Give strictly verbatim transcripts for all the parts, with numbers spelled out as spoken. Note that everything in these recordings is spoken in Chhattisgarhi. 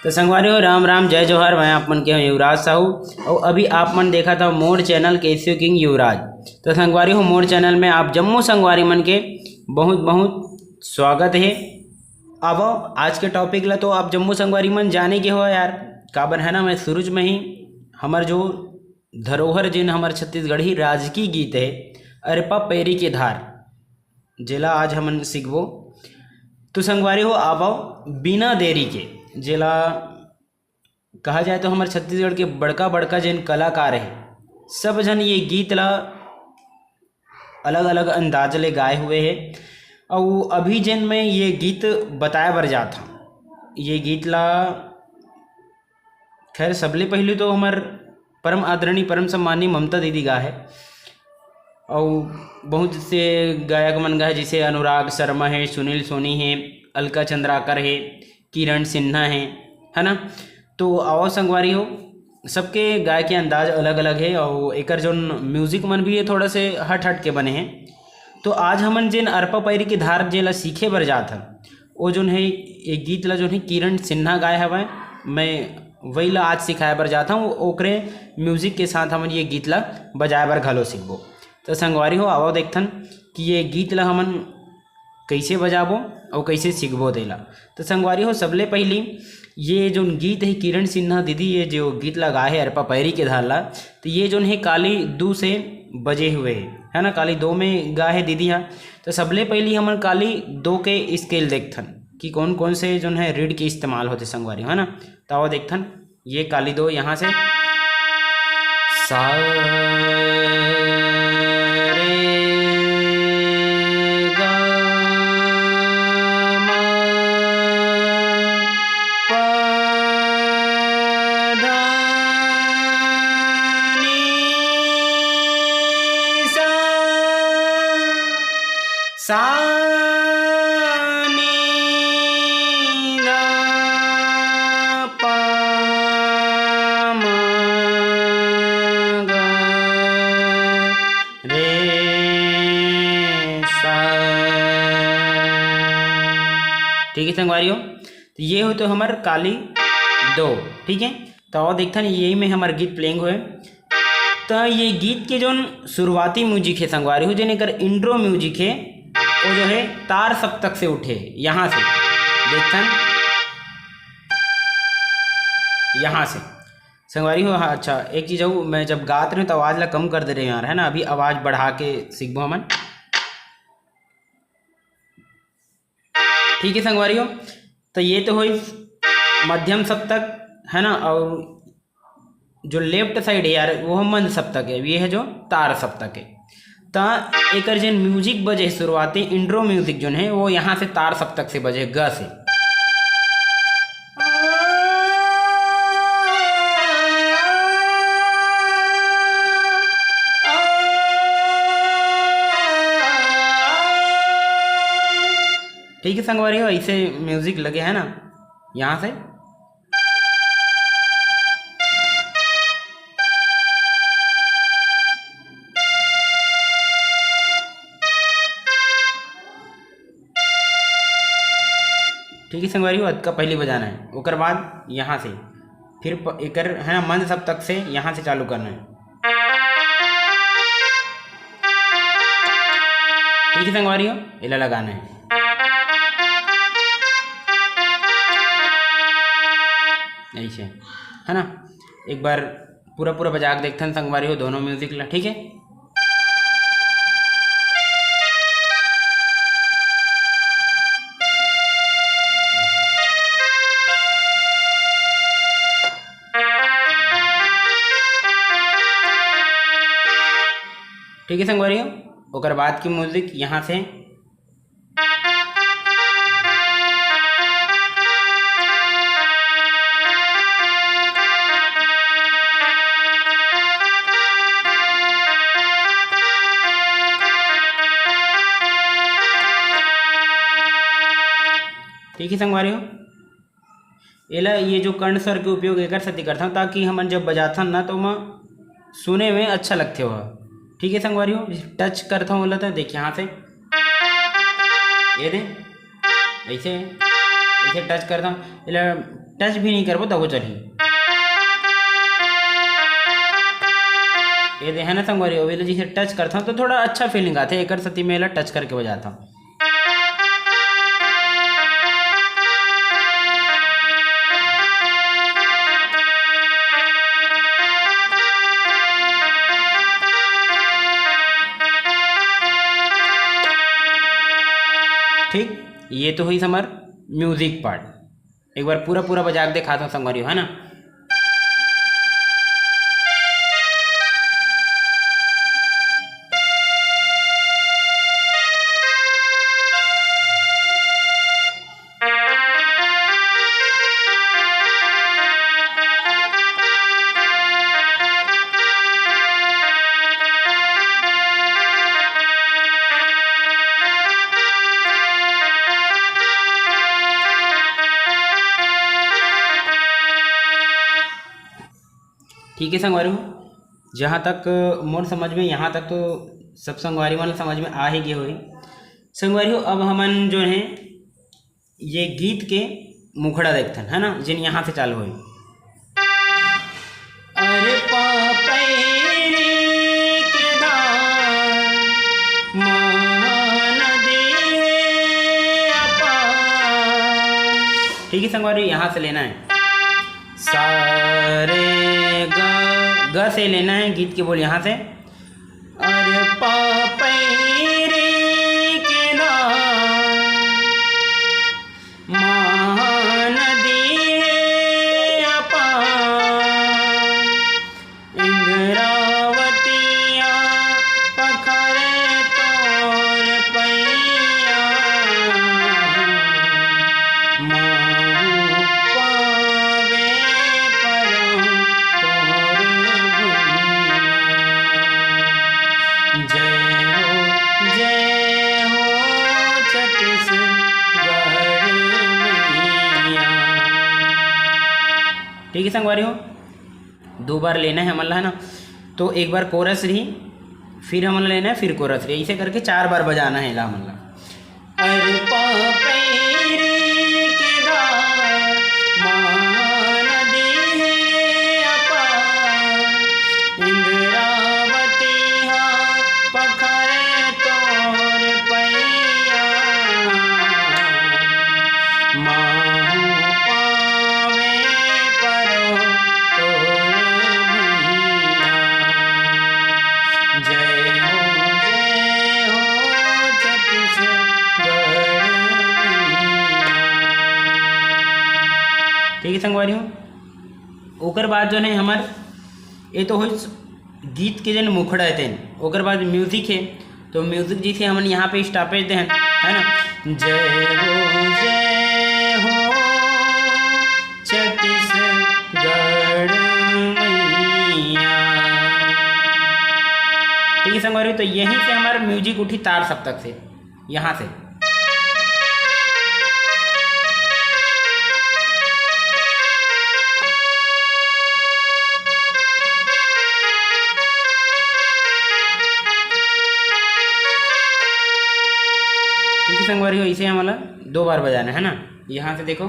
तो संगवारी हो, राम राम, जय जोहार। मैं आप मन के हूँ युवराज साहू, और अभी आप मन देखत हव मोर चैनल केसीओ किंग युवराज। तो संगवारी हो, मोर चैनल में आप जम्मो संगवारी मन के बहुत बहुत स्वागत है। अब आज के टॉपिक ला तो आप जम्मो संगवारी मन जाने के हो यार, काबर है ना, मैं शुरू में ही हमर जो धरोहर, जेन हमर छत्तीसगढ़ी राजकीय गीत है, अरपा पैरी के धार, जेला आज हमन सीखबो। तो संगवारी हो, आवव बिना देरी के, जेला कहा जाए तो हमर छत्तीसगढ़ के बड़का बड़का जेन कलाकार है, सब झन ये गीत ला अलग अलग अंदाज ले गाए हुए है। अउ अभी जेन मैं ये गीत बताए बर जात हूँ, ये गीत ला खैर, सबले पहले तो हमर परम आदरणीय, परम सम्माननीय ममता दीदी गा है, अउ बहुत से गायक मन गा है, जैसे अनुराग शर्मा है, सुनील सोनी है, अलका चंद्राकर है, किरण सिन्हा है, है ना। तो आओ संगवारी हो, सबके गाय के अंदाज अलग अलग है, और एकर जोन म्यूजिक मन भी है, थोड़ा से हट हट के बने हैं। तो आज हमन जेन अरपा पैरी के धार जेला सीखे बर जात हन, वो जोन है, ये गीत ला जोन है किरण सिन्हा गाए हवय, मैं वही ला आज सिखाए बर जात हूँ। ओकरे म्यूजिक के साथ हमन ये गीत ला बजाए बर घलो सीखबो। तो संगवारी हो, आवो देखथन कि ये गीत ला हमन कइसे बजाबो अउ कइसे सीखबो तेला। तो संगवारी हो, सबले पहली ये जोन गीत है किरण सिन्हा दीदी, ये जो गीत ला गाए है अरपा पैरी के धार ला, तो ये जोन है काली दू से बजे हुए है, है ना, काली दो में गा है दीदी हा। तो सबले पहली हमन काली दो के स्केल देखथन कि कौन कौन से जोन है रीड के इस्तेमाल होते संगवारी, है ना। तो आओ देखथन, ये काली दो यहाँ से सा रे गा मा पा धा नी सा, सा नी धा पा मा गा रे सा। ठीक है संगवारी हो, तो ये हो तो हमर काली दो। ठीक है, तो आओ देखथन, यही में हमर गीत प्लेइंग होए। तो ये गीत के जोन शुरुआती म्यूजिक है संगवारी हो, जेन एकर इंट्रो म्यूजिक है, वो जो है तार सप्तक से उठे, यहाँ से देखथन, यहाँ से संगवारी हो। हाँ, अच्छा, एक चीज़ हो, मैं जब गात रहे तो आवाज़ ला कम कर दे रहे यार, है ना। अभी आवाज़ बढ़ा के सीखबो हमन। ठीक है संगवारी हो, तो ये तो हुई मध्यम सप्तक, है ना, और जो लेफ्ट साइड है यार, वो मंद सप्तक है, ये है जो तार सप्तक है। त एकर जेन म्यूजिक बजे, शुरुआती इंट्रो म्यूजिक जोन है, वो यहाँ से तार सप्तक से बजे, ग से। ठीक है संगवारी हो, ऐसे म्यूजिक लगे है ना, यहाँ से। ठीक है संगवारी हो, अतका पहली बजाना है, ओकर बाद यहाँ से फिर प-, एकर है ना, मंद सप्तक से यहाँ से चालू करना है। ठीक है संगवारी हो, एला लगाना है ऐसे, है ना। एक बार पूरा पूरा बजा के देखथन संगवारी हो दोनों म्यूजिक ला, ठीक है। ठीक है संगवारी हो, ओकर बाद की म्यूजिक यहाँ से। ठीक है संगवारी हो, एला ये जो कर्ण स्वर के उपयोग एकर सेती करथन, ताकि हमन जब बजाथन ना, तो ओमा सुने में अच्छा लगथे ओहा। ठीक है संगवारी हो, टच करथन ओला, तो देखिए यहाँ से, ये दे, ऐसे, ऐसे टच करता हूँ, एला टच भी नहीं करबो तबो चलही। ये दे है ना संगवारी, अभी जैसे टच करता हूँ तो थोड़ा अच्छा फीलिंग आते, एकर सेती मैं एला टच करके बजाता हूँ। ठीक, ये तो हुई हमार म्यूजिक पार्ट। एक बार पूरा पूरा बजा के दिखाता हूँ संगवारी हो, है ना। ठीक है संगवारी हो, जहाँ तक मोर समझ में, यहाँ तक तो सब संगवारी मन समझ में आ ही गए होही। संगवारी हो, अब हमन जो है ये गीत के मुखड़ा देखथन, है ना, जेन यहाँ से चालू होही। अरे पापैरी के दान मान दे अपार। ठीक है संगवारी, यहाँ से लेना है। सारे ग, ग से लेना है गीत के बोल यहाँ से। अरे पापैरी के दान महानदी अपार, इंद्रावतिया पखरे तोर पैया, महू पावे परम तोर भुइयां। जय हो, जय हो छत्तीसगढ़ मैया। ठीक है संगवारी हो, दो बार लेना है हमन ला, है ना। तो एक बार कोरस रही, फिर हमन ला लेना है, फिर कोरस रही, ऐसे करके चार बार बजाना है एला हमन ला। अरे पापैरी के दान मान दे अपार, इंद्रावती हा पखरे तोर पैया, महू पावे परो तोर भुइयां। जय हो, जय हो छत्तीसगढ़ मैया। ठीक है संगवारी हो, ओकर बाद जो है हमर, ये तो होइस गीत के जन मुखड़ा है तेन, ओकर बाद म्यूजिक है। तो म्यूजिक जैसे हमन यहाँ पे स्टॉपेज दे हन, है ना, जय हो, जय हो छत्तीसगढ़ मैया। ठीक है संगवारी, तो यहीं से हमारा म्यूजिक उठी तार सप्तक से, यहाँ से। ठीक है संगवारी हो, इसे हमला दो बार बजाना है ना। यहाँ से देखो,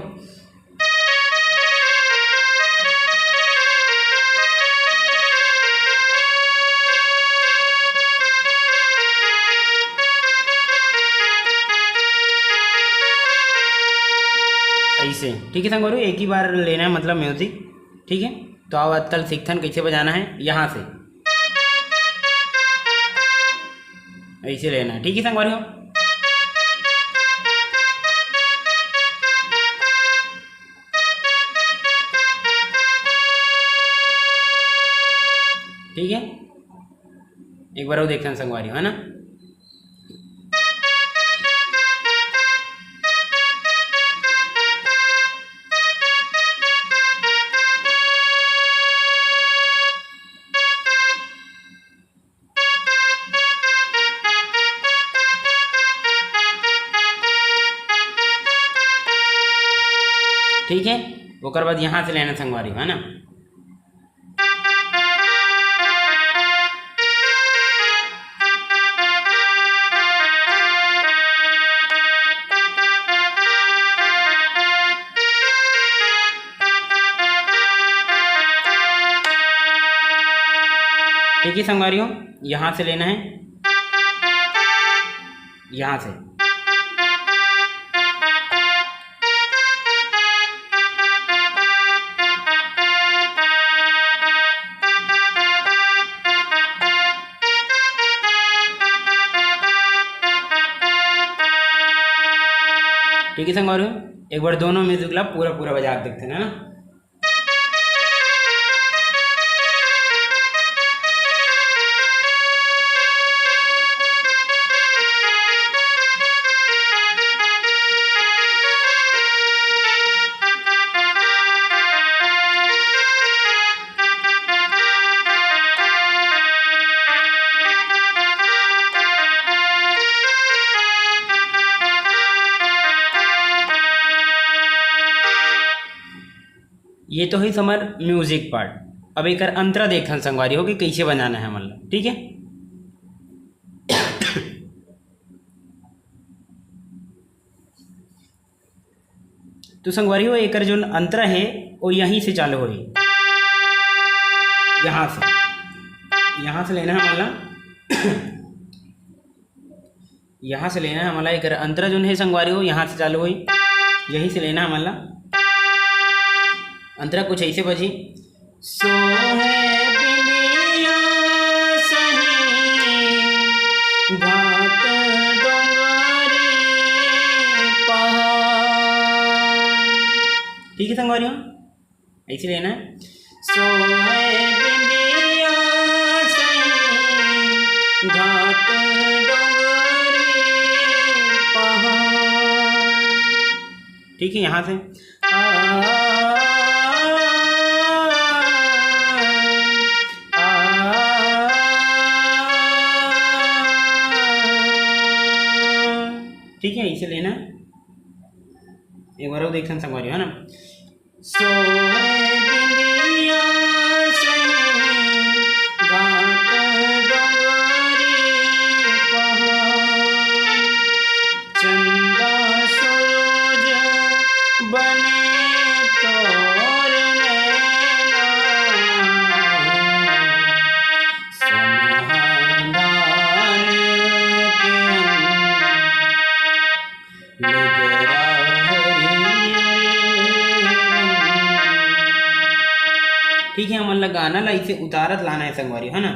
ऐसे, ठीक है संगवारी, एक ही बार लेना है, मतलब म्यूजिक। ठीक है, तो आओ अतकल सीखथन कैसे बजाना है। यहाँ से ऐसे लेना है, ठीक है संगवारी हो। ठीक है, एक बार वो देखते हैं संगवारी हो, है ना। ठीक है, ओकर बाद यहाँ से लेना संगवारी हो, है ना। देखिए संगवारी हो, यहाँ से लेना है, यहाँ से। ठीक है संगवारी हो, एक बार दोनों म्यूजिक ला पूरा पूरा बजा के देखते हैं, है ना। ये तो है हमर म्यूजिक पार्ट। अब एकर अंतरा देखथन संगवारी हो कि कैसे बनाना है हमन ला, ठीक है। तो संगवारी हो, एकर जोन अंतरा है वो यहीं से चालू होही, यहाँ से, यहाँ से लेना है हमन ला। यहाँ से लेना है हमन ला, एकर अंतरा जोन है संगवारी हो, यहाँ से चालू होही, यहीं से लेना है हमन ला। अंतरा कुछ ऐसे बजी। सोहे बिंदिया सही घाट डोंगरी पहाड़। ठीक है संगवारी हो, ऐसे लेना है। सोहे बिंदिया सही घाट डोंगरी पहाड़। ठीक है, यहाँ से। आ, आ, ठीक है, इसे लेना है। एक बार और देखते हैं संगवारी, है ना। सोहे बिंदिया सही घाट डोंगरी पहाड़। चंदा सूरज बने तोर नैना। सोनहा धान के लुगरा हरियर। ठीक है, हमन ला गाना ला इसे उतारत लाना है संगवारी, है ना।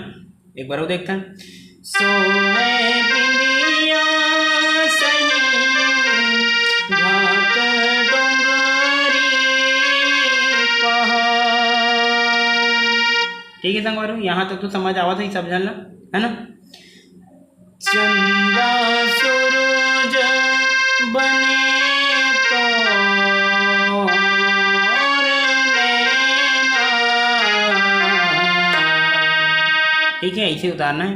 एक बार वो देखथन। सोहे बिंदिया सही घाट डोंगरी पहाड़। ठीक है संगवारी, यहाँ तक तो समझ आवत है सब झन ला, है ना। चंदा सूरज बने तोर नैना। ठीक है, ऐसे उतारना है।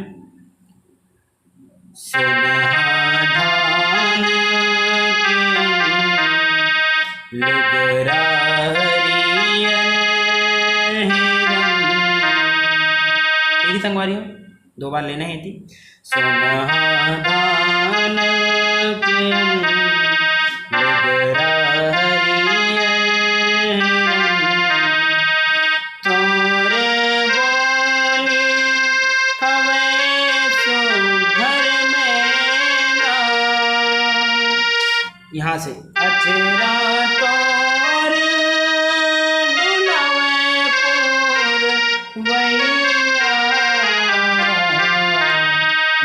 सोनहा धान के लुगरा हरियर हिरन। ठीक है संगवारी हो, दो बार लेना है थी। सोनहा धान के लुगरा हरियर हिरन। तोर बोली हवे सुघर मैना। यहाँ से। अचरा तोर डुलावे पुरवैया।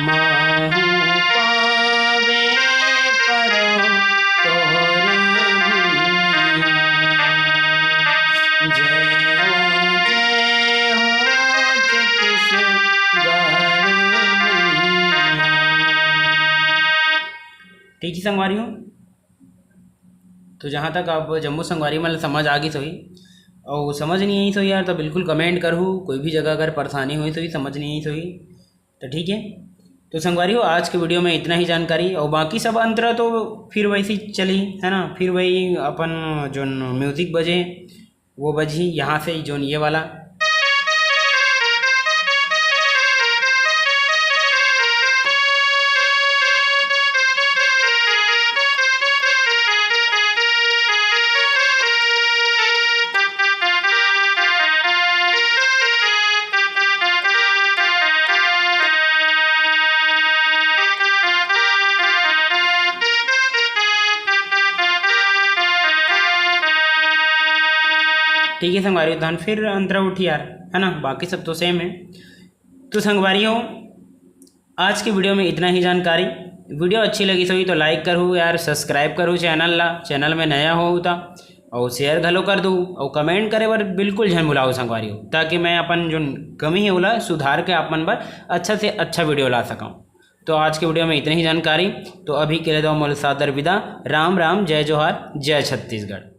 महू पावे परो तोर भुइयां। जय हो, जय हो छत्तीसगढ़ मैया। ठीक है संगवारी हो, तो जहाँ तक अब जम्मो संगवारी मन ल समझ आ गिस होही, अउ समझ नहीं आइस होही यार, तो बिल्कुल कमेंट करहू। कोई भी जगह अगर परेशानी होइस होही, समझ नहीं आइस होही, तो ठीक है। तो संगवारी हो, आज के वीडियो में इतना ही जानकारी, और बाकी सब अंतरा तो फिर वैसे ही चली, है ना, फिर वही अपन जो म्यूजिक बजे वो बजही, यहाँ से ही जोन ये वाला। ठीक है संगवारी, तो फिर अंतरा उठी यार, है ना, बाकी सब तो सेम है। तो संगवारी हो, आज की वीडियो में इतना ही जानकारी। वीडियो अच्छी लगी होही तो लाइक करहू यार, सब्सक्राइब करहू चैनल ला, चैनल में नया हो तो, और शेयर घलो कर दू, और कमेंट करे बर बिल्कुल झन भुलाओ संगवारी हो, ताकि मैं अपन जो कमी है ओला सुधार के आप मन बर अच्छा से अच्छा वीडियो ला सकूँ। तो आज के वीडियो में इतनी ही जानकारी। तो अभी के लिए दो मोल सादर विदा। राम राम, जय जोहार, जय छत्तीसगढ़।